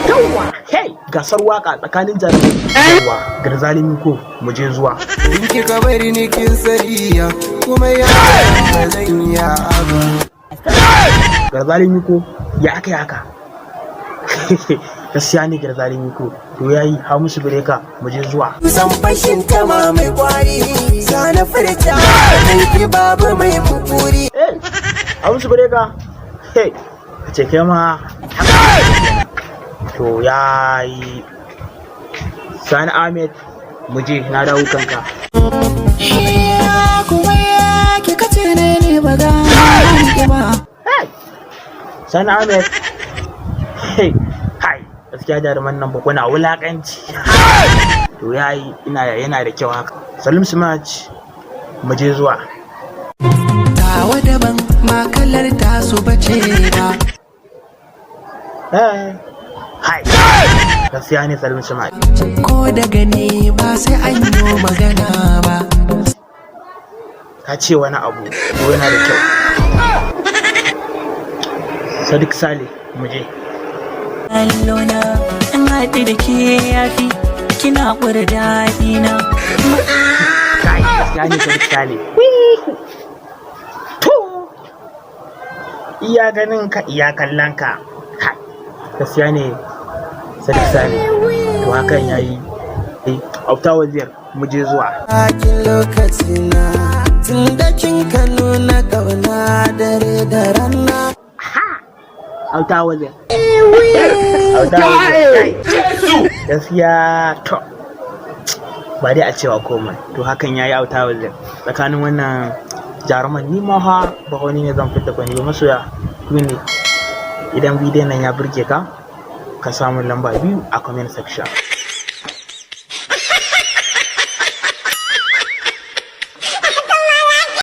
Yawwa, hey, gasar waka tsakanin jarumai. Yawwa, Garzali Miko, mu je zuwa. In kika bari ni kin sariya kuma ya ba zan iya ba. Garzali Miko, ya aka yi haka? Gaskiya ne, Garzali Miko. To yayi, Hamisu Breaker, mu je zuwa. Zan fashin tama mai kwari, zana furta ki babu mai mukuri. Hey, Hamisu Breaker, hey, ka ce kai ma. To yayi, Sani Ahmed, mu je, na dawo kanka. Kuma kika ce ne ba ga ba. Hey, Sani Ahmed, hey, hai, gaskiya jaruman nan ba kuna wulakanci. To yayi, ina yana da kyau haka. Salim Smart, mu je zuwa. Tawa daban ma kalar tasu bace ba. Hey, hai, gaskiya ne, Salim Smart. Ko da gani ba sai an yi magana ba. Ka ce wani abu, to yana da kyau. Sadiq Sale, mu je. Allona in haɗu da ke yafi kina ƙura daɗi na. Kai, gaskiya ne, Sadiq Sale. To, iya ganin ka, iya kallon ka. Kai, gaskiya ne, Sadiq Sale. To hakan yayi. Eh, Auta Wazir, mu je zuwa. Kin lokaci na tun da kin ka nuna kauna dare da rana. Auta Wazir, Auta Wazir. Kai, gaskiya to ba dai a cewa komai. To hakan yayi, Auta Wazir. Tsakanin wannan jaruman, ni ma ha ba wani ne zan fita kwani ba. Masoya ku ne, idan bidiyon nan ya burge ka, ka samu lamba 2 a comment section.